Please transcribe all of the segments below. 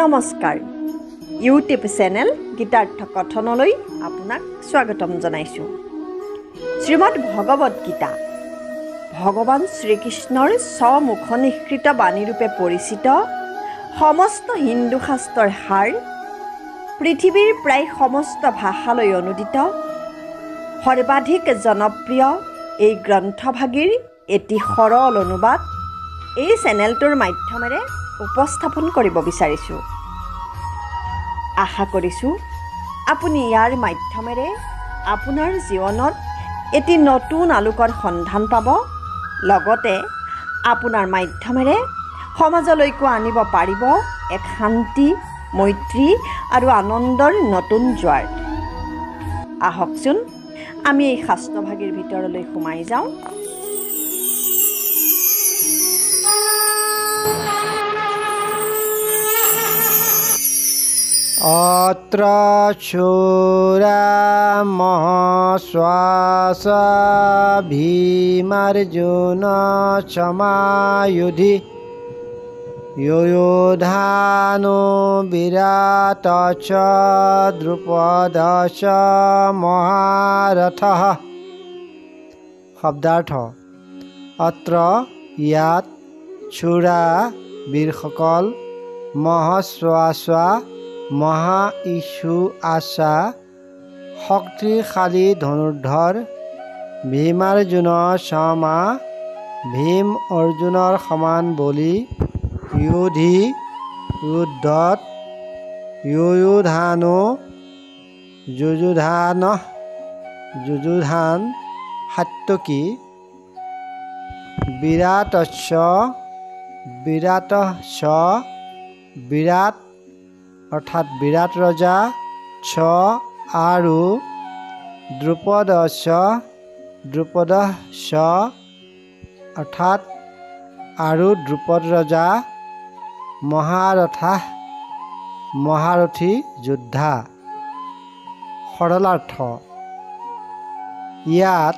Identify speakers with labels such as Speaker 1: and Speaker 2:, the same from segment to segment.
Speaker 1: নমস্কাৰ, YouTube channel Gitartha কথনলৈ আপোনাক স্বাগতম জনাইছোঁ। শ্ৰীমদ্ ভগৱদ গীতা ভগৱান শ্ৰীকৃষ্ণৰ স্বমুখ নিঃসৃত বাণীৰূপে পৰিচিত সমস্ত হিন্দু শাস্ত্ৰৰ সাৰ, পৃথিৱীৰ প্ৰায় সমস্ত ভাষালৈ অনুদিত সৰ্বাধিক জনপ্ৰিয় এই গ্ৰন্থভাগীৰ এটি সৰল অনুবাদ এই চেনেলটোৰ মাধ্যমেৰে উপস্থাপন কৰিব বিচাৰিছোঁ। আশা কৰিছোঁ আপুনি ইয়াৰ মাধ্যমেৰে আপোনাৰ জীৱনত এটি নতুন আলোকৰ সন্ধান পাব, লগতে আপোনাৰ মাধ্যমেৰে সমাজলৈকো আনিব পাৰিব এক শান্তি, মৈত্ৰী আৰু আনন্দৰ নতুন জোৱাৰ। আহকচোন আমি এই শাস্ত্ৰভাগীৰ ভিতৰলৈ সোমাই যাওঁ।
Speaker 2: অত্ৰ শূৰা মহাশ্বাস ভীমাৰ্জুন সমায়ুধি যুয়ুধানো বিৰাট চ দ্ৰুপদশ মহাৰথঃ। শব্দাৰ্থ: অত্ৰ ইয়াত, চূড়া বীৰসকল, মহস্বাসা মহা ইছু আশা শক্তিশালী ধনুৰ্ধৰ, ভীমাৰ্জুন সমা ভীম অৰ্জুনৰ সমান বলি, য়ুধি যুদ্ধত, যুয়ুধানো যুযুধানঃ যুযুধান সাত্যকী, বিৰাটস্য বিৰাটস্য বিৰাট অৰ্থাৎ বিৰাট ৰজা, চ আৰু দ্ৰুপদস্য দ্ৰুপদস্য অৰ্থাৎ আৰু দ্ৰুপদ ৰজা, মহাৰথা মহাৰথী যোদ্ধা। সৰলাৰ্থ: ইয়াত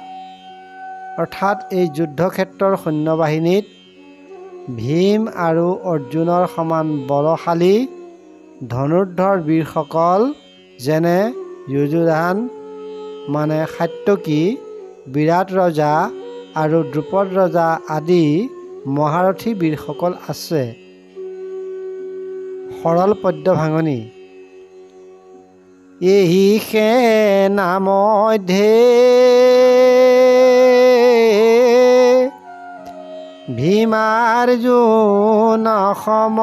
Speaker 2: অৰ্থাৎ এই যুদ্ধক্ষেত্ৰৰ সৈন্যবাহিনীত ভীম আৰু অৰ্জুনৰ সমান বলশালী ধনুৰ্ধৰ বীৰসকল যেনে যুযুধান মানে সাত্যকী, বিৰাট ৰজা আৰু দ্ৰুপদ ৰজা আদি মহাৰথী বীৰসকল আছে। সৰল পদ্য ভাঙনি: এহি সেনা মধ্যে ভীমাৰ্জুন সম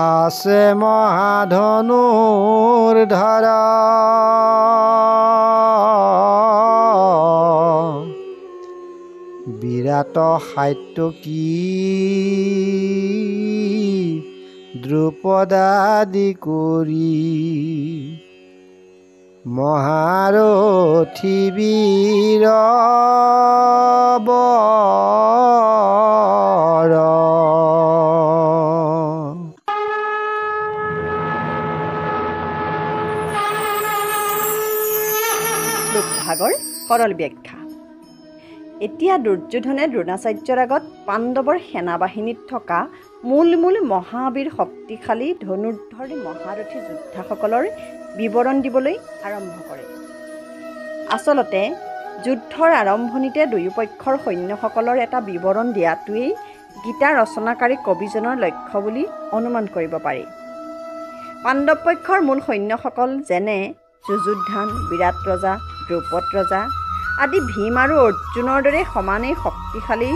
Speaker 2: আছে মহাধনুৰ্ধৰ, বিৰাট সাত্যকী দ্ৰুপদাদি কৰি মহাৰথী বীৰ বৰ।
Speaker 1: শ্লোকভাগৰ সৰল ব্যাখ্যা। এতিয়া দুৰ্যোধনে দ্ৰোণাচাৰ্যৰ আগত পাণ্ডৱৰ সেনাবাহিনীত থকা মূল মূল মহাবীৰ শক্তিশালী ধনুৰ্ধৰ মহাৰথী যোদ্ধাসকলৰ বিৱৰণ দিবলৈ আৰম্ভ কৰে। আচলতে যুদ্ধৰ আৰম্ভণিতে দুয়োপক্ষৰ সৈন্যসকলৰ এটা বিৱৰণ দিয়াটোৱেই গীতা ৰচনাকাৰী কবিজনৰ লক্ষ্য বুলি অনুমান কৰিব পাৰি। পাণ্ডৱ পক্ষৰ মূল সৈন্যসকল যেনে যুযুধান, বিৰাট ৰজা, দ্ৰুপদ ৰজা আদি ভীম আৰু অৰ্জুনৰ দৰে সমানেই শক্তিশালী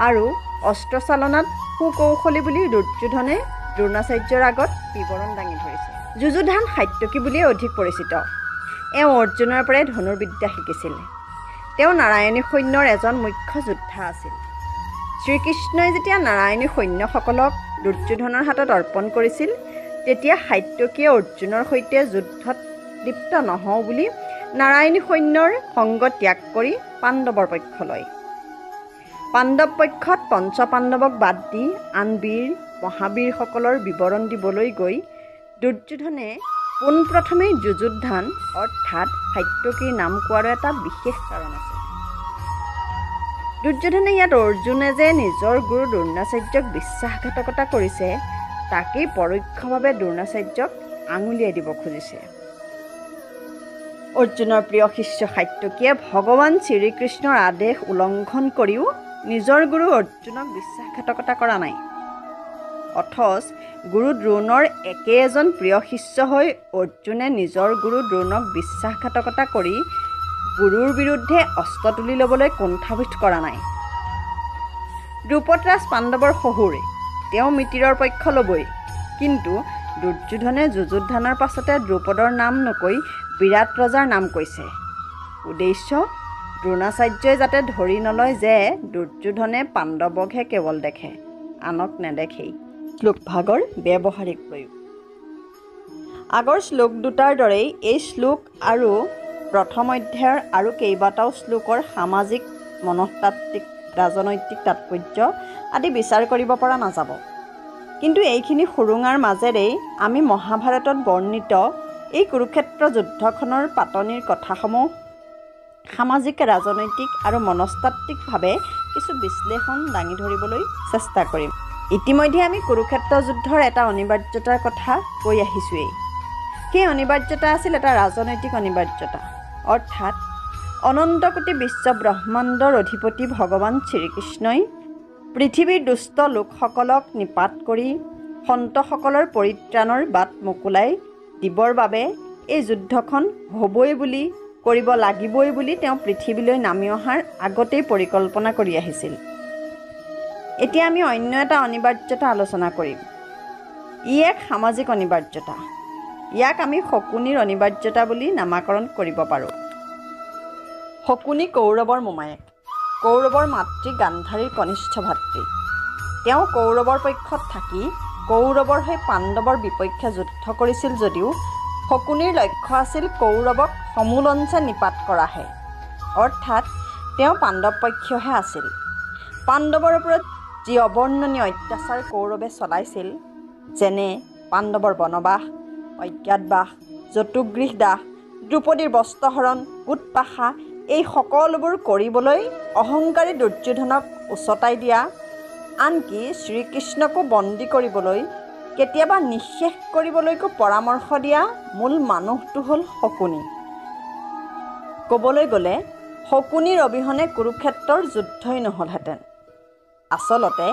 Speaker 1: আৰু অস্ত্ৰচালনাত সুকৌশলী বুলি দুৰ্যোধনে দ্ৰোণাচাৰ্যৰ আগত বিৱৰণ দাঙি ধৰিছে। যুযুধান সাত্যকী বুলিয়ে অধিক পৰিচিত। এওঁ অৰ্জুনৰ পৰাই ধনুৰ্বিদ্যা শিকিছিল। তেওঁ নাৰায়ণী সৈন্যৰ এজন মুখ্য যোদ্ধা আছিল। শ্ৰীকৃষ্ণই যেতিয়া নাৰায়ণী সৈন্যসকলক দুৰ্যোধনৰ হাতত অৰ্পণ কৰিছিল, তেতিয়া সাত্যকীয়ে অৰ্জুনৰ সৈতে যুদ্ধত লিপ্ত নহওঁ বুলি নাৰায়ণী সৈন্যৰ সংগ ত্যাগ কৰি পাণ্ডৱৰ পক্ষ লয়। পাণ্ডৱ পক্ষত পঞ্চপাণ্ডৱক বাদ দি আন বীৰ মহাবীৰসকলৰ বিৱৰণ দিবলৈ গৈ দুৰ্যোধনে পোনপ্ৰথমেই যুযুধান অৰ্থাৎ সাত্যকীৰ নাম কোৱাৰো এটা বিশেষ কাৰণ আছে। দুৰ্যোধনে ইয়াত অৰ্জুনে যে নিজৰ গুৰু দ্ৰোণাচাৰ্যক বিশ্বাসঘাতকতা কৰিছে তাকেই পৰোক্ষভাৱে দ্ৰোণাচাৰ্যক আঙুলিয়াই দিব খুজিছে। অৰ্জুনৰ প্ৰিয় শিষ্য সাত্যকীয়ে ভগৱান শ্ৰীকৃষ্ণৰ আদেশ উলংঘন কৰিও নিজৰ গুৰু অৰ্জুনক বিশ্বাসঘাতকতা কৰা নাই। অথচ গুৰু দ্ৰোণৰ একে এজন প্ৰিয় শিষ্য হৈ অৰ্জুনে নিজৰ গুৰু দ্ৰোণক বিশ্বাসঘাতকতা কৰি গুৰুৰ বিৰুদ্ধে অস্ত্ৰ তুলি ল'বলৈ কুণ্ঠাবোধ কৰা নাই। দ্ৰুপদৰাজ পাণ্ডৱৰ শহুৰ, তেওঁ মিতিৰৰ পক্ষ ল'বই। কিন্তু দুৰ্যোধনে যুযুধানৰ পাছতে দ্ৰুপদৰ নাম নকৈ বিৰাট ৰজাৰ নাম কৈছে। উদ্দেশ্য দ্ৰোণাচাৰ্যই যাতে ধৰি নলয় যে দুৰ্যোধনে পাণ্ডৱকহে কেৱল দেখে, আনক নেদেখেই। শ্লোকভাগৰ ব্যৱহাৰিক প্ৰয়োগ। আগৰ শ্লোক দুটাৰ দৰেই এই শ্লোক আৰু প্ৰথম অধ্যায়ৰ আৰু কেইবাটাও শ্লোকৰ সামাজিক, মনস্তাত্ত্বিক, ৰাজনৈতিক তাৎপৰ্য আদি বিচাৰ কৰিব পৰা নাযাব। কিন্তু এইখিনি সুৰুঙাৰ মাজেৰেই আমি মহাভাৰতত বৰ্ণিত এই কুৰুক্ষেত্ৰ যুদ্ধখনৰ পাতনিৰ কথাসমূহ সামাজিক, ৰাজনৈতিক আৰু মনস্তাত্ত্বিকভাৱে কিছু বিশ্লেষণ দাঙি ধৰিবলৈ চেষ্টা কৰিম। ইতিমধ্যে আমি কুৰুক্ষেত্ৰ যুদ্ধৰ এটা অনিবাৰ্যতাৰ কথা কৈ আহিছোঁৱেই। সেই অনিবাৰ্যতা আছিল এটা ৰাজনৈতিক অনিবাৰ্যতা, অৰ্থাৎ অনন্তকোটি বিশ্ব ব্ৰহ্মাণ্ডৰ অধিপতি ভগৱান শ্ৰীকৃষ্ণই পৃথিৱীৰ দুষ্ট লোকসকলক নিপাত কৰি সন্তসকলৰ পৰিত্ৰাণৰ বাট মোকোলাই দিবৰ বাবে এই যুদ্ধখন হ'বই বুলি, কৰিব লাগিবই বুলি তেওঁ পৃথিৱীলৈ নামি অহাৰ আগতেই পৰিকল্পনা কৰি আহিছিল। এতিয়া আমি অন্য এটা অনিবাৰ্যতা আলোচনা কৰিম। ই এক সামাজিক অনিবাৰ্যতা। ইয়াক আমি শকুনিৰ অনিবাৰ্যতা বুলি নামাকৰণ কৰিব পাৰোঁ। শকুনি কৌৰৱৰ মোমায়েক, কৌৰৱৰ মাতৃ গান্ধাৰীৰ কনিষ্ঠ ভাতৃ। তেওঁ কৌৰৱৰ পক্ষত থাকি কৌৰৱৰ হৈ পাণ্ডৱৰ বিপক্ষে যুদ্ধ কৰিছিল যদিও শকুনিৰ লক্ষ্য আছিল কৌৰৱক সমূলঞ্চে নিপাত কৰাহে, অৰ্থাৎ তেওঁ পাণ্ডৱ পক্ষহে আছিল। পাণ্ডৱৰ ওপৰত যি অবৰ্ণনীয় অত্যাচাৰ কৌৰৱে চলাইছিল, যেনে পাণ্ডৱৰ বনবাস, অজ্ঞাতবাস, জতুগৃহ দাহ, দ্ৰৌপদীৰ বস্ত্ৰহৰণ, গোটপাশা, এই সকলোবোৰ কৰিবলৈ অহংকাৰী দুৰ্যোধনক উচতাই দিয়া, আনকি শ্ৰীকৃষ্ণকো বন্দী কৰিবলৈ, কেতিয়াবা নিঃশেষ কৰিবলৈকো পৰামৰ্শ দিয়া মূল মানুহটো হ'ল শকুনি। ক'বলৈ গ'লে শকুনিৰ অবিহনে কুৰুক্ষেত্ৰৰ যুদ্ধই নহ'লহেঁতেন। আচলতে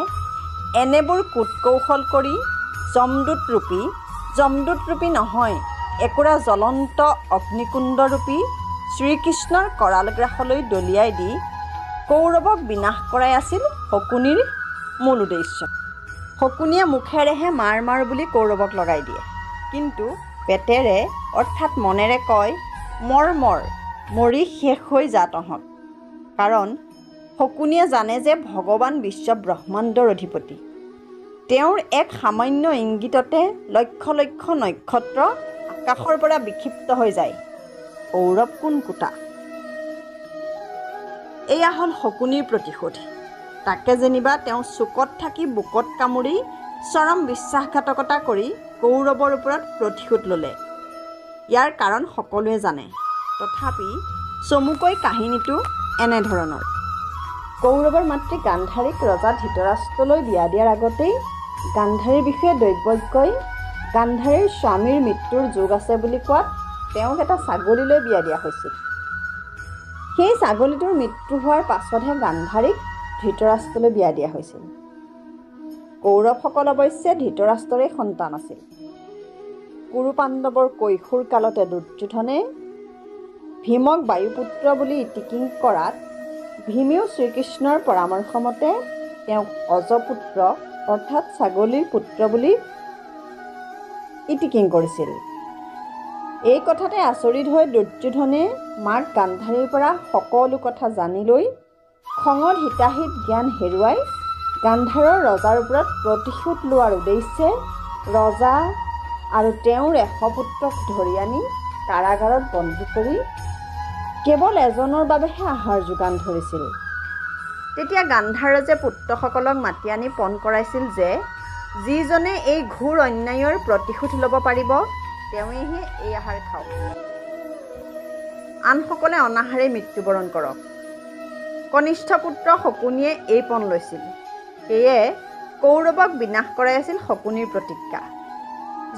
Speaker 1: এনেবোৰ কূটকৌশল কৰি যমদূতৰূপী নহয়, একোৰা জ্বলন্ত অগ্নিকুণ্ডৰূপী শ্ৰীকৃষ্ণৰ কৰালগ্ৰাসলৈ দলিয়াই দি কৌৰৱক বিনাশ কৰাই আছিল শকুনিৰ মূল উদ্দেশ্য। শকুনিয়ে মুখেৰেহে মাৰ মাৰ বুলি কৌৰৱক লগাই দিয়ে, কিন্তু পেটেৰে অৰ্থাৎ মনেৰে কয় মৰ মৰ, মৰি শেষ হৈ যা তহঁত। কাৰণ শকুনিয়ে জানে যে ভগৱান বিশ্ব ব্ৰহ্মাণ্ডৰ অধিপতি। তেওঁৰ এক সামান্য ইংগিততে লক্ষ লক্ষ নক্ষত্ৰ আকাশৰ পৰা বিক্ষিপ্ত হৈ যায়। কৌৰৱ কোন কুটা? এয়া হ'ল শকুনিৰ প্ৰতিশোধ। তাকে যেনিবা তেওঁ চুকত থাকি বুকত কামুৰি চৰম বিশ্বাসঘাতকতা কৰি কৌৰৱৰ ওপৰত প্ৰতিশোধ ল'লে। ইয়াৰ কাৰণ সকলোৱে জানে, তথাপি চমুকৈ কাহিনীটো এনেধৰণৰ। কৌৰৱৰ মাতৃ গান্ধাৰীক ৰজা ধৃতৰাষ্ট্ৰলৈ বিয়া দিয়াৰ আগতেই গান্ধাৰীৰ বিষয়ে দৈৱজ্ঞই গান্ধাৰীৰ স্বামীৰ মৃত্যুৰ যোগ আছে বুলি কোৱাত তেওঁক এটা ছাগলীলৈ বিয়া দিয়া হৈছিল। সেই ছাগলীটোৰ মৃত্যু হোৱাৰ পাছতহে গান্ধাৰীক ধৃতৰাষ্ট্ৰলৈ বিয়া দিয়া হৈছিল। কৌৰৱসকল অৱশ্যে ধৃতৰাষ্ট্ৰৰে সন্তান আছিল। কুৰু পাণ্ডৱৰ কৈশোৰ কালতে দুৰ্যোধনে ভীমক বায়ুপুত্ৰ বুলি ইটিকিং কৰাত ভীমেও শ্ৰীকৃষ্ণৰ পৰামৰ্শমতে তেওঁক অজপুত্ৰ অৰ্থাৎ ছাগলীৰ পুত্ৰ বুলি ইটিকিং কৰিছিল। এই কথাতে আচৰিত হৈ দুৰ্যোধনে মাক গান্ধাৰীৰ পৰা সকলো কথা জানি লৈ খঙত হিতাহিত জ্ঞান হেৰুৱাই গান্ধাৰৰ ৰজাৰ ওপৰত প্ৰতিশোধ লোৱাৰ উদ্দেশ্যে ৰজা আৰু তেওঁৰ 100 পুত্ৰক ধৰি আনি কাৰাগাৰত বন্দী কৰি কেৱল এজনৰ বাবেহে আহাৰ যোগান ধৰিছিল। তেতিয়া গান্ধাৰজে পুত্ৰসকলক মাতি আনি পণ কৰাইছিল যে যিজনে এই ঘোৰ অন্যায়ৰ প্ৰতিশোধ ল'ব পাৰিব তেওঁৱেহে এই আহাৰ খাওক, আনসকলে অনাহাৰে মৃত্যুবৰণ কৰক। কনিষ্ঠ পুত্ৰ শকুনিয়ে এই পণ লৈছিল। সেয়ে কৌৰৱক বিনাশ কৰাই আছিল শকুনিৰ প্ৰতিজ্ঞা।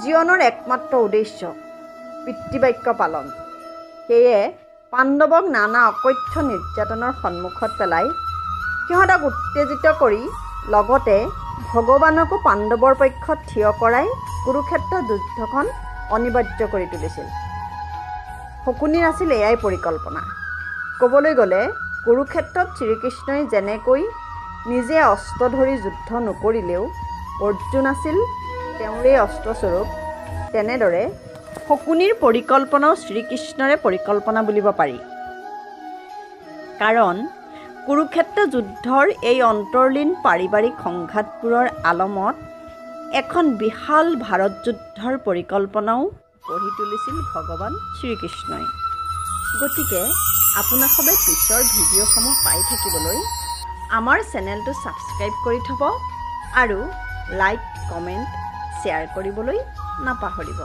Speaker 1: জীৱনৰ একমাত্ৰ উদ্দেশ্য পিতৃবাক্য পালন। সেয়ে পাণ্ডৱক নানা অকথ্য নিৰ্যাতনৰ সন্মুখত পেলাই সিহঁতক উত্তেজিত কৰি লগতে ভগৱানকো পাণ্ডৱৰ পক্ষত থিয় কৰাই কুৰুক্ষেত্ৰ যুদ্ধখন অনিবাৰ্য কৰি তুলিছিল। শকুনিৰ আছিল এয়াই পৰিকল্পনা। ক'বলৈ গ'লে কুৰুক্ষেত্ৰত শ্ৰীকৃষ্ণই যেনেকৈ নিজে অস্ত্ৰ ধৰি যুদ্ধ নকৰিলেও অৰ্জুন আছিল তেওঁৰেই অস্ত্ৰস্বৰূপ, তেনেদৰে শকুনিৰ পৰিকল্পনাও শ্ৰীকৃষ্ণৰে পৰিকল্পনা বুলিব পাৰি। কাৰণ কুৰুক্ষেত্ৰ যুদ্ধৰ এই অন্তৰ্লীন পাৰিবাৰিক সংঘাতবোৰৰ আলমত এখন বিশাল ভাৰত যুদ্ধৰ পৰিকল্পনাও গঢ়ি তুলিছিল ভগৱান শ্ৰীকৃষ্ণই। গতিকে আপোনাক সবে পিছৰ ভিডিঅ'সমূহ পাই থাকিবলৈ আমাৰ চেনেলটো ছাবস্ক্ৰাইব কৰি থ'ব আৰু লাইক, কমেণ্ট, শ্বেয়াৰ কৰিবলৈ নাপাহৰিব।